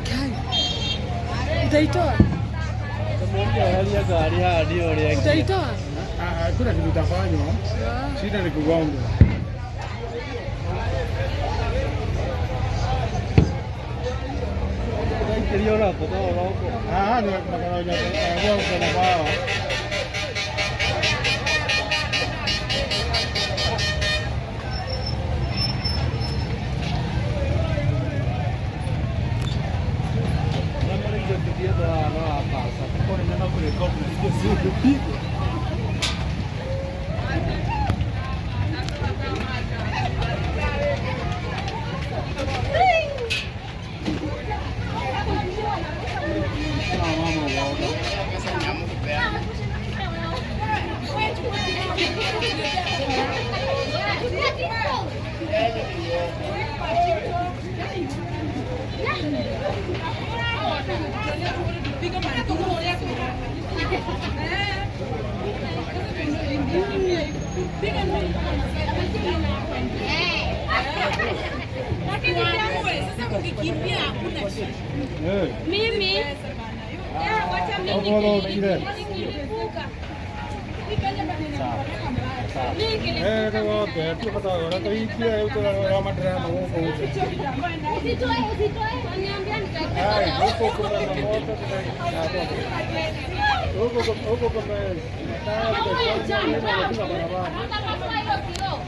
Kai. Utaitoa? Eheria ngari haha ndiũ ũrĩa Utaitoa? Hakuna kitu itafanywa, shida ni kugonga. Ũraikĩria onako to oroko. Haha nĩ makaraonya na bao. Arĩa marĩithũkithie andũ haha no a pasta. Kũrĩ na kũrecord na indo cigũpigwo. Eh, Mimi Okorwo ũkire. Eh, kagombe, tubatara tũhikie rĩu tũrarora maderema gũkũ. usitoe, usitoe, waniambia Ai, nitaitoa. huko kuna moto huko huko kuna barabara. Utapasua hiyo kioo.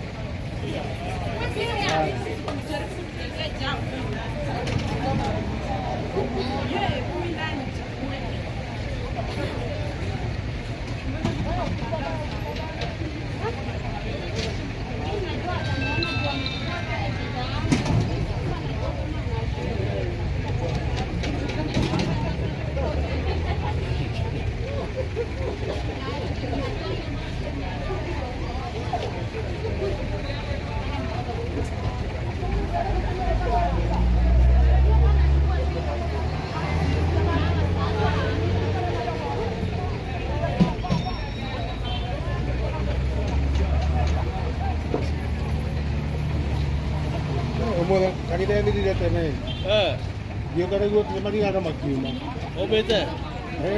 Ũmũthĩ kanitha ĩthirire tene. Eh, Ngĩũka nĩguo marigaga makiuma. ũmbĩte?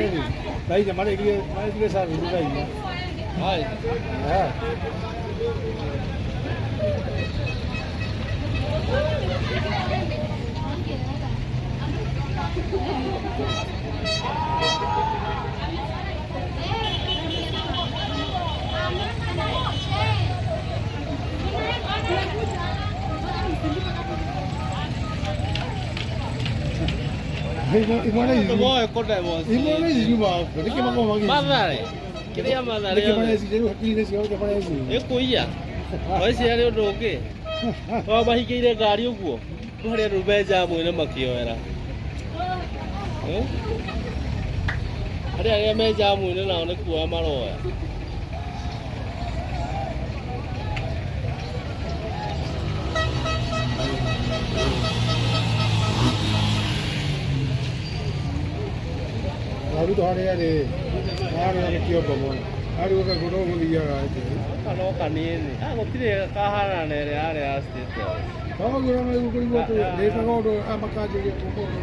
Ĩni, thaa inya marĩkirie marĩkirie service thaa inya. Hai. Eh. Imwana ici Tũmoe kũndemwo imwana ici ciuma kũ? Nĩkĩ makoragwo magĩciria? Mathare. Kĩrĩa Mathare Nĩkĩ yothe. mareciria rĩu hakiri-inĩ ciao nĩkĩ mareciria? Ĩkũiya. Waici harĩ ũndũ ũngĩ. To mahingĩire ngari ũguo. Rĩu harĩ andũ me njamu-inĩ makĩoera. Eh? Harĩ arĩa me njamu-inĩ nao nĩ kuoya maroya. Warutwo harĩa rĩ, harĩa nĩ kĩongo mũno. Harĩa ũgagwo no gũthiaga atĩ. Gaka no kanini. Ah, gũtirĩ kahana na ĩrĩa yarĩ ya state house. Koguo no kũrigwo ndĩkaga ũndũ makanjĩria ũmũthĩ.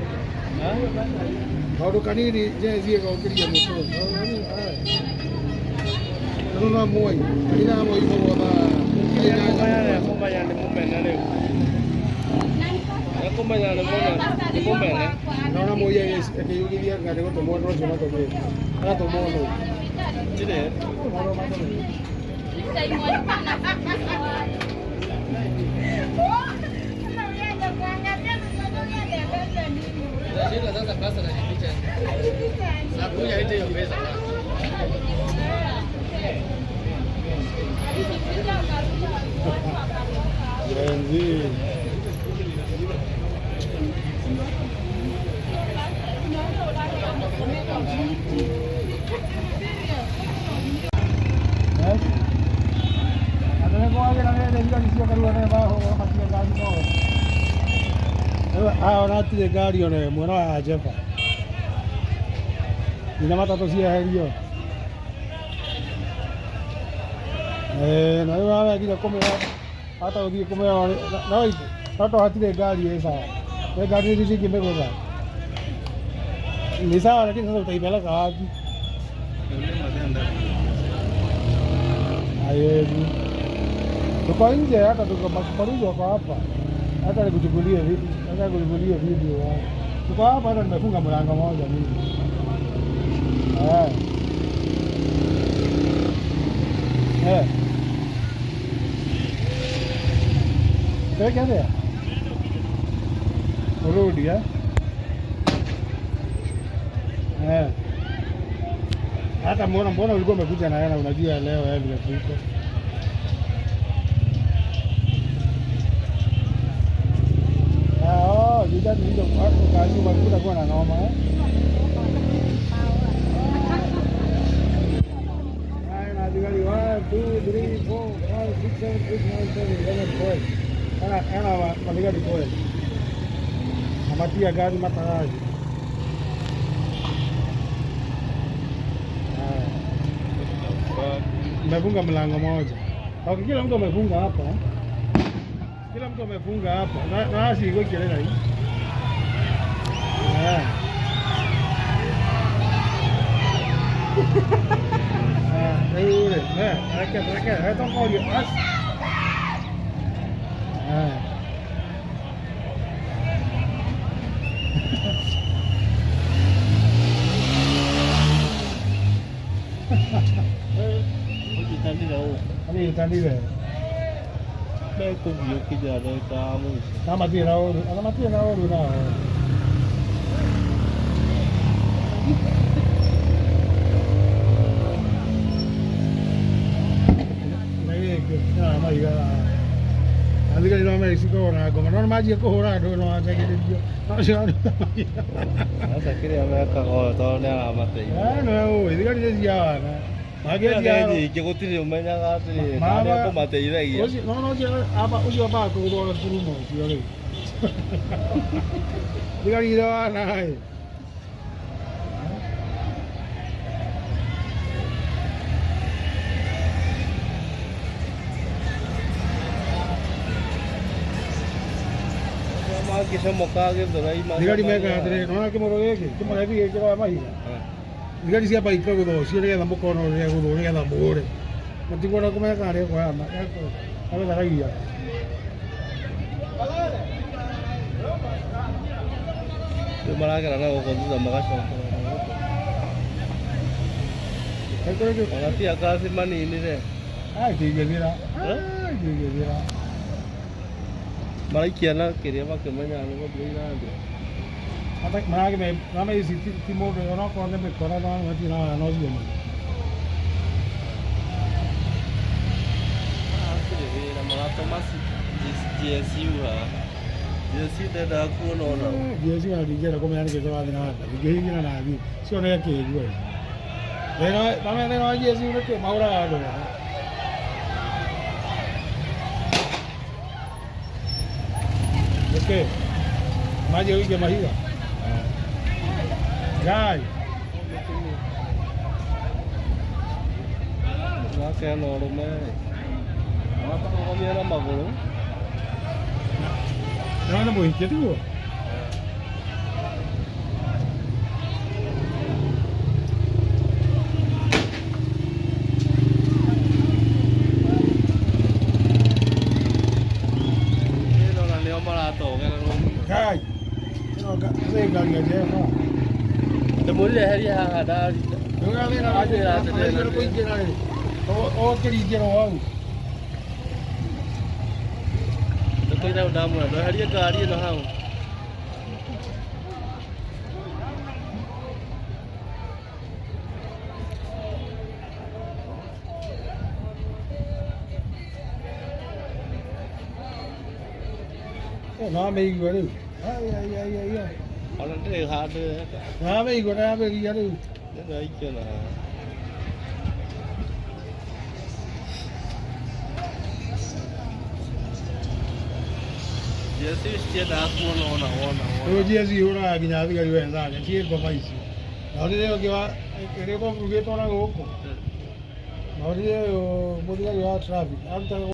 Kaũndũ kanini jezi ĩgokĩria mũtwe. Rĩu no Moi, kanitha wa Moi ũguo thaa Kũmenya nĩ nĩ mũmene rĩu. Nĩ kũmenya nĩ nĩ mũmene. Naona Moi akĩyugithia nga nĩ gũtũmwo andũ acio matũmĩte. Agatũmwo nũ? Tirĩ. Gũtũmwo matũmĩte. Gen Z. Andũ nĩ kwagĩra rĩrĩ thigari cioka rĩu nĩ mahũra matige ngari no. Rĩu haha ona hatirĩ ngari ona ĩmwe no ya Njeba. Nginya matatũ cieherio. Eh, na rĩu wagire kũmĩra Hata ũthiĩ kũmera no no to hatirĩ ngari ĩ sawa. Nĩ ngari ici cingĩmĩgũtha. Ni sawa lakini sasa utaipeleka wapi? Haiwezi. Tuko nje hata tuko polisi wako hapa. Hata nikuchukulie video, hata nikuchukulie video. Tuko hapa hata nimefunga mlango moja mimi. Eh. Eh. Peleke atia? Urudi eh? Eh. Hata mbona ulikuwa umekuja na hela unajua leo vile tuko. Ah, oh, jidadi ndio kazi unakuta kuwa na noma eh. Haya na thigari 1 2 3 4 5 6 7 8 9 10 11 12. Ana mathigari 12. Amatia gari mataraji. Umefunga mlango moja. Okay, kila mtu amefunga hapa. Kila mtu amefunga hapa. Na si iko kelele hii. Ah. Ah, yule. Eh, reke, reke, toka as. Ah. Ani Tandire. Amatie na oru na. Thigari no mericiko na ngoma no manjie kũhũra andũ no anjagĩrĩrio no cio Sasa kĩrĩa mekaga ũyũ tondũ nĩ aramateithia. No ũĩ thigari nĩ cia wana mangĩanjia nyingĩ gũtirĩ ũmenyaga atĩrĩrĩ nĩ ekũmateithagia. No no ũcio ambaga kũgũthwo gaturumo ũcio rĩu. Thigari irĩ wana ĩ. Mangĩcomoka Gĩthũrai thigari mekaga atĩrĩrĩ nĩwona kĩmũro gĩkĩ kĩmũrebi gĩkĩ kĩroya mahiga thigari ciamba ikagũthwo ũcio nĩgetha mũkona ũrĩa gũthwo nĩgetha mũũre matikuona kũmenya kana nĩekuoya agũtharagia. Rĩu maragera na gũkũ thutha magacokera na gũkũ. Ona ti akaci maninire. Ai tingĩthira. Ai tingĩthira. Maraikia na kĩrĩa makĩmenyaga nĩ gũthiĩ irathiĩ. Maragime nama ici ti mũndũ onokorwo nĩ mĩkora no matirĩ na wana ũcio mũno. Hatirĩ wĩra maratũma GSU haha. GSU ndendaga kuona ona ũ. GSU ona ndingĩenda kũmenya nĩkĩ kĩrathiĩ na mbere ndingĩhingĩra na thiĩ cio nĩ akĩigua. Thĩna wa GSU nĩkĩ mahũraga andũ haha. Nĩkĩ? Manjie gũikia mahiga? Ngai. Makena ũrũme makarũgamia na magũrũ. Nĩwona mũhikia tiguo? Ĩno ona nĩo maratogererwo mũno. Ngai. Ĩno nĩ ngari ya Jehova. Ndĩmwĩrire eherie haha ndarita. Anjĩra atĩrĩrĩ kũingĩra rĩ ũkĩringĩrwo hau. Ndĩkũire ndamwĩra ndweherie ngari ĩno hau. No amĩigua rĩu. Ai ai ai ai ai. Ona ndĩrĩ handũ ĩreka. No amĩigua na yambĩrĩria rĩu. Ndĩraikio na haha. GSU citiendaga kuona ona wona Rĩu wona. GSU ihũraga nginya thigari wethaga ciĩ ngoma icio. Na rĩrĩa ũngĩ wa ĩrĩa ũkũrugĩtwo na gũkũ. Na rĩrĩa ũyũ mũthigari wa traffic arutaga